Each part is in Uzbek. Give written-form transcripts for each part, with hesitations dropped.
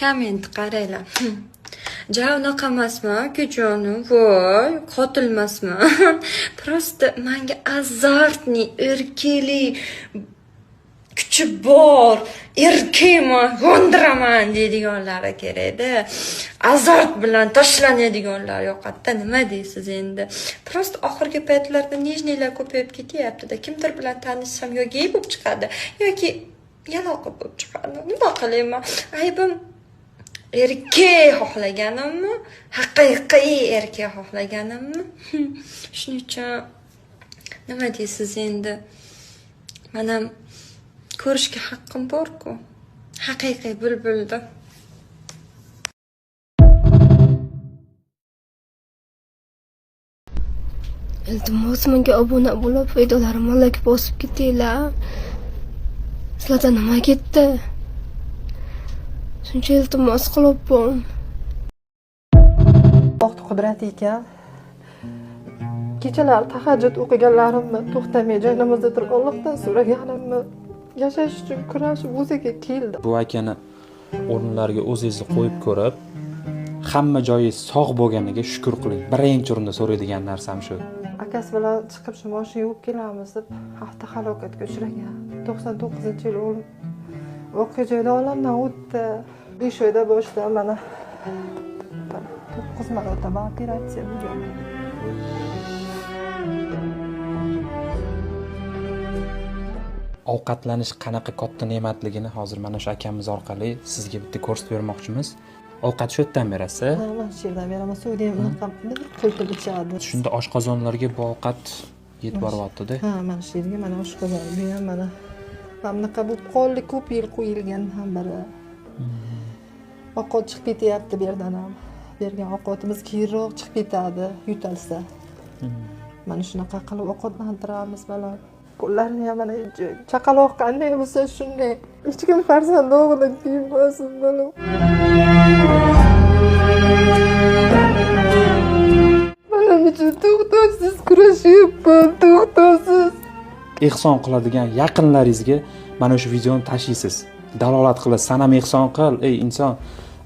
Komment qaranglar. Ja unaqa emasman, akajonim, voy, qotil emasman. Просто menga azartni, erkaklik kuchi bor, erkakman, yondiraman deydiganlari kerakda. Azart bilan tashlanadiganlar yo'qotda, nima deysiz endi? Просто oxirgi paytlarda нежный lar ko'payib ketyapti-da. Kimdir bilan tanishsam yo gey bo'lib chiqadi, yoki yaloqi bo'lib chiqadi. Nima qilayman? Aybim erkak xohlaganimmi? Haqiqiy erkak xohlaganimmi? Shuning uchun nima deysiz endi? Manam ko'rishga haqqim bor-ku. Haqiqiy bulbulni. Iltimos, menga obuna bo'lib, videolarimni like bosib ketinglar. Sizlarda nima ketdi? Shuncha iltimos qilyapman. Allohning qudrati ekan. Kechalari tahajjud o'qiganlarimni to'xtamay joy namozda turib Allohdan so'raganimni yashash uchun kurashib o'ziga keldi. Bu akani o'rinlariga o'zingizni qo'yib ko'rib, hamma joyi sog' bo'lganiga shukr qiling. Birinchi o'rinda so'raydigan narsam shu. Akasi bilan chiqib shu mashina yuvib kelamiz deb avtohalokatga uchragan. 99-yil o'g'lim voqea joyida olamdan o'tdi. 5 oyda boshida mana 9 marotaba operatsiya bo'lgan. Ovqatlanish qanaqa katta ne'matligini hozir mana shu akamiz orqali sizga bitta ko'rsatib bermoqchimiz. Ovqat shu yerdan berasiz. Ha, mana shu yerdan beraman. Suvni ham unaqa quritib ichadi. Shunda oshqozonlarga bu ovqat yetib boryapti-da. Ha, mana shu yerga mana oshqozon, bu ham mana bunaqa bo'lib qoldi, ko'p yil qo'yilgan ham biri. Ovqat chiqib ketyapti bu yerdan ham. Bergan ovqatimiz keyinroq chiqib ketadi, yutalsa. Mana shunaqa qilib ovqatlantiramiz balam. Qo'llarini ham mana chaqaloq qanday bo'lsa shunday. Hech kim farzand o'g'li kiymasin bolam. Bolam uchun to'xtovsiz kurashyapman, to'xtovsiz. Ehson qiladigan yaqinlaringizga mana shu videoni tashlaysiz. Dalolat qilasiz. San ham ehson qil, ey inson.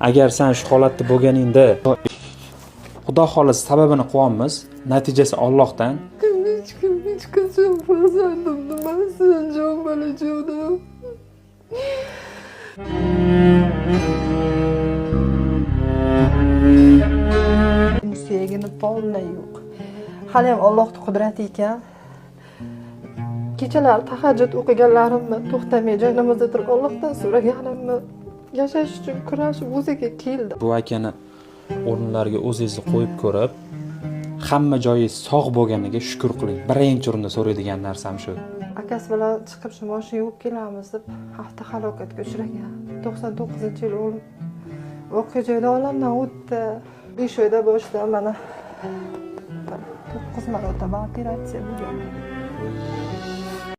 Agar sen shu holatda bo'lganingda, Xudo xohlasa sababini qilyapmiz, natijasi Allohdan. Hech kim hech qachon farzandim demasin, jon bolajonim. Suyagini polni yo'q. Hali ham Allohning qudrati ekan. Kechalari tahajjud o'qiganlarimni to'xtamay joy namozda turib Allohdan so'raganimni yashash uchun kurashib o'ziga keldi. Bu akani o'rinlariga o'zingizni qo'yib ko'rib, hamma joyi sog' bo'lganiga shukr qiling. Birinchi o'rinda so'raydigan narsam shu. Akasi bilan chiqib shu mashina yuvib kelamiz deb avtohalokatga uchragan. 99-yil o'g'lim voqea joyida olamdan o'tdi. 5 oyda boshida mana 9 marotaba operatsiya bo'lgan.